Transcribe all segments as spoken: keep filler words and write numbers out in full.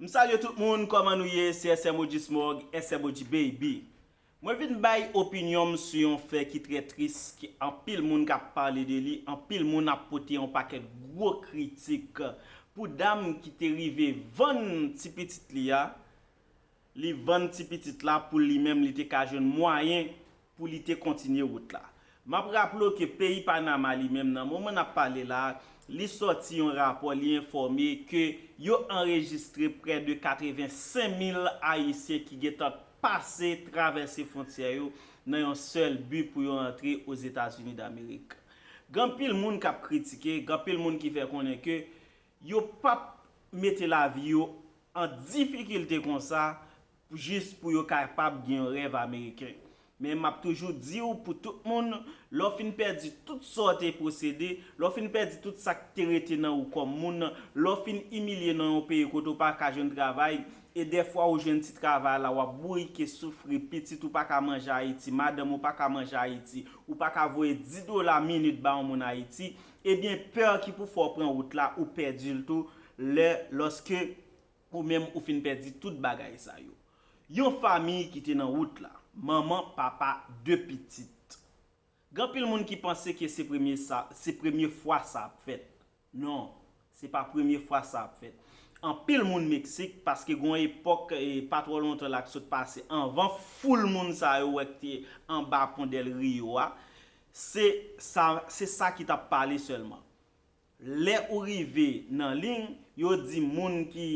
M salye tout moun, kòman nou ye? Se S M O G Smog, S M O G Baby. Mwen vin bay opinyon m sou yon fè ki trè tris, ki anpil moun k ap pale de li, anpil moun ap pote yon pakèt gwo kritik pou dam ki te rive vann ti pitit li a. Li vann ti pitit la pou li menm li te ka jwenn mwayen pou li te kontinye wout la. M ap raple w ke peyi Panama li menm nan moman n ap pale la, li sòti yon rapò, li enfòme ke yo anrejistre prè de katrevensenk mil Ayisyen ki gentan pase travèse fwontyè yo nan yon sèl bi pou yo antre Ozetazini Damerik. Gen anpil moun k ap kritike, gen anpil moun ki fè konnen ke yo p ap mete lavi yo an difikilte konsa jis pou yo kapab gen yon rèv ameriken. Men m ap toujou di w pou tout moun, lè w fin pèdi tout sa w te posede, lè w fin pèdi tout sa k te rete nan ou kòm moun, lè w fin imilye nan yon peyi kote w pa ka jwenn travay, e dèfwa ou jwenn ti travay la, w ap bourike soufri, pitit ou pa ka manje Ayiti, madanm ou pa ka manje Ayiti, ou pa ka voye dis dola minit ba yon moun Ayiti, ebyen pè ki pou fè w pran wout la, ou pèdi l tou, lè, lòske ou menm ou fin pèdi tout bagay sa yo. Yon fanmi ki te nan wout la, manman, papa, de pitit. Gen anpil moun ki panse ke se premye sa, se premye fwa sa ap fèt. Non, se pa premye fwa sa ap fèt. Anpil moun Meksik, paske gen yon epòk, e, pa twò lontan la k sot pase, anvan foul moun sa yo wè k te anba pon Del Rio a, se sa, se sa ki t ap pale sèlman. Lè ou rive nan liy, yo di moun ki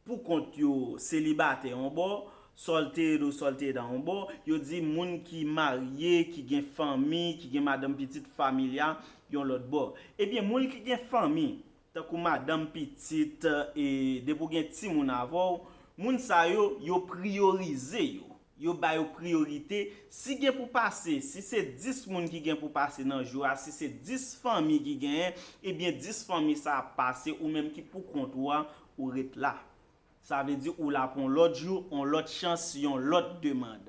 pou kont yo selibatè yon bò, soltero, soltera yon bò, yo di moun ki marye, ki gen fanmi, ki gen madanm, pitit, familya, yon lòt bò. Ebyen, moun ki gen fanmi, tankou madanm, pitit, e depi w gen timoun avè w, moun sa yo, yo priyorize yo. Yo ba yo priyorite. Si gen pou pase, si se dis moun ki gen pou pase nan jou a, si se dis fanmi ki genyen, ebyen dis fanmi sa ap pase, ou menm ki pou kont ou a, ou ret la. Sa vle di ou la pou yon lòt jou, yon lòt chans, yon lòt demann.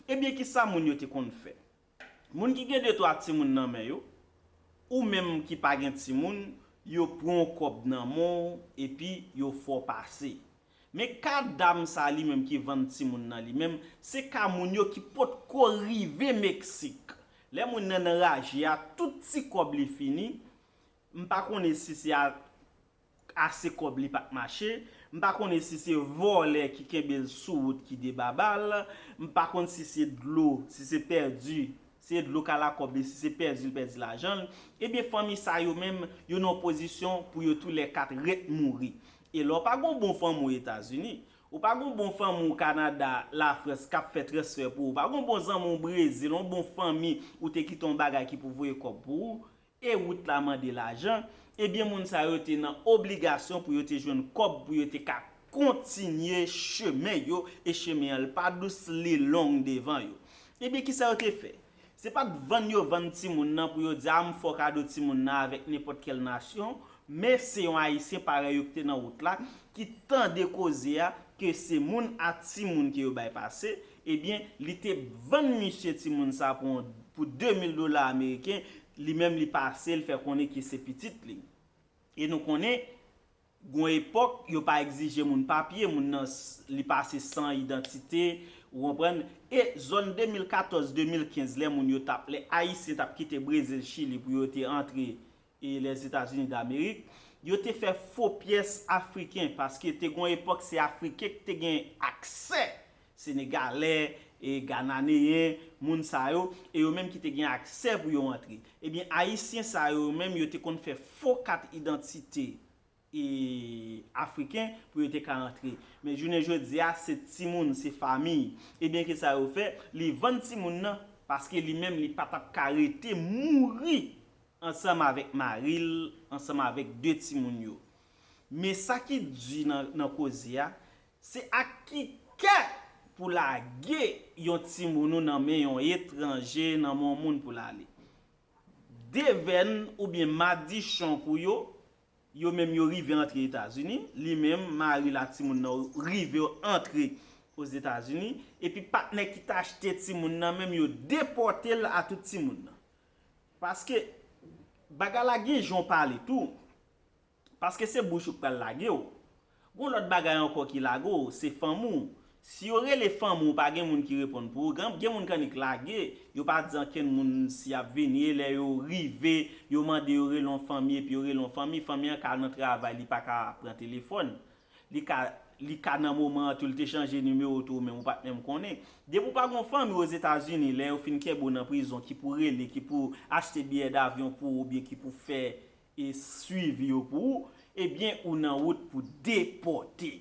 Ebyen kisa moun yo te konn fè? Moun ki gen de twa timoun nan men yo, ou menm ki pa gen timoun, yo pran yon kòb nan men w epi yo fè w pase. Men ka dam sa li menm ki vann timoun nan li menm, se ka moun yo ki potko rive Meksik. Lè moun nan nan raje a, tout ti kòb li fini, m pa konnen si se a, ase kòb li pa t mache, m pa konnen si se vòlè ki kenbe l sou wout ki debaba l, m pa konn si se dlo, si se pèdi, se dlo k al ak kòb li, si se pèdi l pèdi lajan l, ebyen fanmi sa yo menm, yo nan yon pozisyon pou yo toulèkat ret mouri. E lè w pa gen yon bon fanmi w Etazini, ou pa gen yon bon fanmi w Kanada, Lafrans k ap fè transfè pou ou, ou pa gen yon bon zanmi w Brezil, yon bon fanmi ou te kite yon bagay ki pou voye kòb pou ou, e wout la mande lajan, ebyen moun sa yo te nan obligasyon pou yo te jwenn kòb pou yo te ka kontinye chemen yo, e chemen an l pa dous, li long devan yo. Ebyen kisa yo te fè? Se pa t vann yo vann timoun nan pou yo di a m fè w kado timoun nan avèk nenpòt kèl nasyon, men se yon Ayisyen parèy yo ki te nan wout la, ki tande koze a, ke se moun a timoun ke yo bay pase, ebyen, li te vann misye timoun sa pou, pou de mil dola ameriken, li menm li pase, li fè konnen ke se pitit li. E nou konnen, gon epòk, yo pa egzije moun papye, moun nan, li pase san idantite, ou konprann? E zòn de mil katòz, de mil kenz, lè moun yo t ap, lè Ayisyen t ap kite Brezil, Chili pou yo te antre e Lèzetazini Damerik, yo te fè fo pyès Afriken, paske te gon epòk se Afriken ki te gen aksè, Senegalè, e Gananeyen, moun sa yo, e yo menm ki te gen aksè pou yo antre. Ebyen, Ayisyen sa yo menm, yo te konn fè fo kat idantite e Afriken pou yo te ka antre. Men jounen jodi a, se timoun, se fanmi. Ebyen, kisa yo fè? Li vann timoun nan, paske li menm, li pa t ap ka rete mouri ansanm avèk mari l, ansanm avèk de timoun yo. Men sa ki di nan, nan koze a, se ak ki kè pou lage yon timoun ou nan men yon etranje, nan men yon moun pou l ale. Devèn oubyen madichon pou yo, yo menm yo rive antre Etazini, li menm, mari l ak timoun nan rive antre Ozetazini, epi patnè ki t achte timoun nan menm yo depòte l a tout timoun nan. Paske bagay la gen jan w pale tou. Paske se bouch ou k pral lage w. Gon lòt bagay ankò ki lage w, se fanmi w. Si yo rele fanmi w, pa gen moun ki reponn pou ou. Gen, gen moun k annik lage, yo pa di ankenn moun si y ap vini, e lè yo rive, yo mande yo rele yon fanmi, epi yo rele yon fanmi, fanmi an ka nan travay, li pa ka pran telefòn. Li ka, li ka nan moman an tou, li te chanje nimewo tou, ou menm ou pa t menm konnen. Depi w pa gon fanmi Ozetazini, lè yo fin kenbe w nan prizon, ki pou rele, ki pou achte biyè davyon pou ou, oubyen ki pou fè e swivi yo pou ou, ebyen, ou nan wout pou depòte.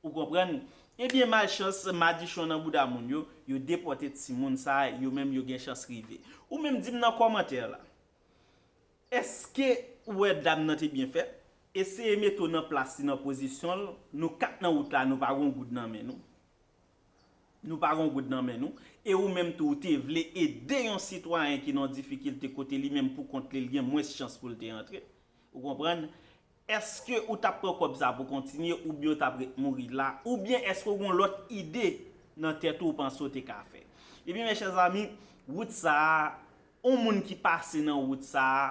Ou konprann? Ebyen, malchans, madichon nan bouda moun yo, yo depòte timoun sa a, yo menm yo gen chans rive. Ou menm di m nan kòmantè la, èske ou wè dam nan te byen fèt? Eseye mete w nan plas li, nan pozisyon l, nou kat nan wout la, nou pa gon goud nan men nou. Nou pa gon goud nan men nou. E ou menm tou, ou te vle ede yon sitwayen ki nan difikilte kote li menm pou kont li, li gen mwens chans pou l te antre. Ou konprann? Èske ou t ap pran kòb sa pou kontinye, oubyen ou t ap ret mouri la, oubyen èske w gen lòt ide nan tèt ou, ou panse w te ka fè? Ebyen, mes chers amis, wout sa a, yon moun ki pase nan wout sa a,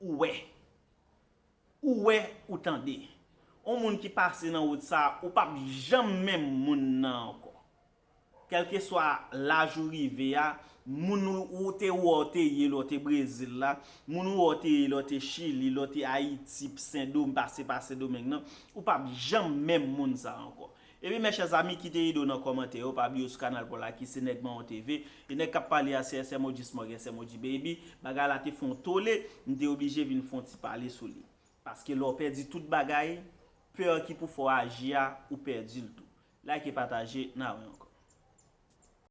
ou wè. Ou wè, ou tande. Yon moun ki pase nan wout sa a, ou p ap janm menm moun nan ankò. Kèlkeswa laj ou rive a, moun ou, ou te wè w te ye lè w te Brezil la, moun ou wè w te ye lè w te Chili, lè w te Ayiti, Sendomeng, pase pa Sendomeng nan, ou p ap janm menm moun sa ankò. Ebyen, mes chers amis, kite ide w nan kòmantè yo, pa bliye sou kanal pa w la ki se Nèg Mawon T V. E nèg k ap pale a se S M O G Smog, S M O G Baby. Bagay la te fè yon tole, m te oblije vin fè yon ti pale sou li. Paske lè w pèdi tout bagay, pè ki pou fè w aji a, ou pèdi l tou. Like e pataje, n a wè ankò.